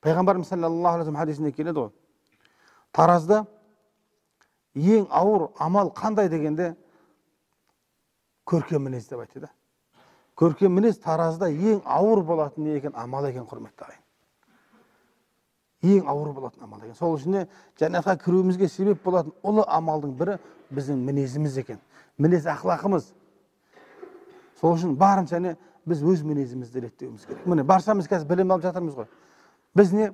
Пайғамбарымыз саллаллаху алейхи вассалам хадисінде келеді ғой. Таразда ең ауыр амал қандай дегенде көркем мінез деп айтты да. Көркем мінез таразда ең ауыр болатын не екен, амал екен, құрметті ағайын. Ең ауыр болатын амал екен. Сол үшін жәннатқа кіруімізге себеп болатын ұлы амалдың бірі біздің мінезіміз екен. Мінез ақлақымыз. Сол үшін барынша не біз өз мінезімізді реттеуіміз керек. Міне баршамыз қазір білім алып жатырмыз ғой. Біз не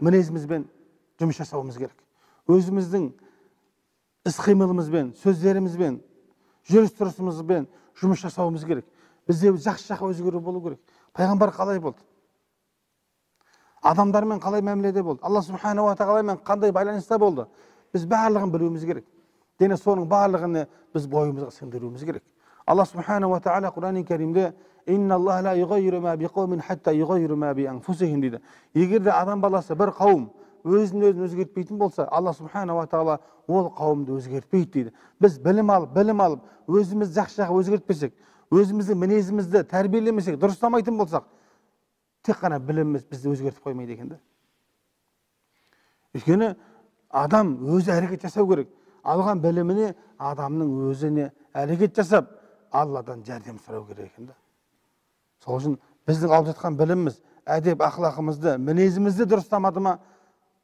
мінезімізбен жұмыс жасауымыз керек. Өзіміздің іс-қимылымызбен, сөздерімізбен, жүріс-тұрысымызбен жұмыс жасауымыз керек. Бізде жақсы жаққа өзгеру болу керек. Пайғамбар қалай болды? Адамдармен қалай мәміледе болды? Алла субханала тағаламен қандай байланыста болды? Біз барлығын білуіміз керек. Және соның барлығын біз бойымызға сіңдіруіміз керек. Алла субханала тағала Құран Кәрімде дейді. Егер де адам баласы бір қауым өзін өзін өзгертпейтін болса, Алла субханала тағала ол қауымды өзгертпейді дейді. Біз білім алып, өзімізді жақсы жаққа өзгертпесек, өзіміздің мінезімізді тәрбиелемесек, дұрыстамайтын болсақ, тек қана біліміміз бізді өзгертіп қоймайды екен да. Өйткені адам өзі әрекет жасау керек. Алған біліміне адамның өзіне әрекет жасап, Алладан жәрдем сұрау керек екен да. Сол үшін біздің алып жатқан біліміміз, әдеп ақлақымызды, мінезімізді дұрыстамады ма,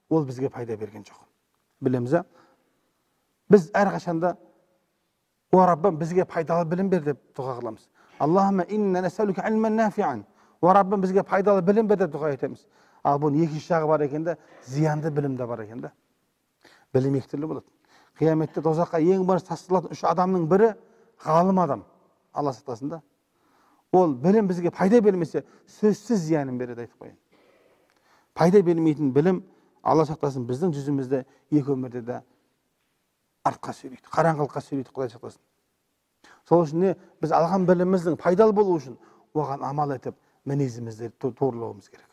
ол бізге пайда берген жоқ. Білеміз, а? Біз әрқашанда о Раббым бізге пайдалы білім бер деп дұға қыламыз. Аллахумма инна насалука илман нафиан. О Раббым бізге пайдалы білім бер деп дұға етеміз. Ал бұның екінші жағы бар екен де, зиянды білім де бар екен де. Білім екі түрлі болады. Қияметте тозаққа ең бірінші тасталатын үш адамның бірі ғалым адам. Алла сақтасын да. Ол білім бізге пайда бермесе, сөзсіз зиянын береді, айтып қояйын. Пайда бермейтін білім, Алла сақтасын, біздің жүзімізді екі өмірде де артқа сүйрейді, қараңғылыққа сүйрейді, Құдай сақтасын. Сол үшін не, біз алған біліміміздің пайдалы болуы үшін оған амал етіп, мінезімізді туралауымыз керек.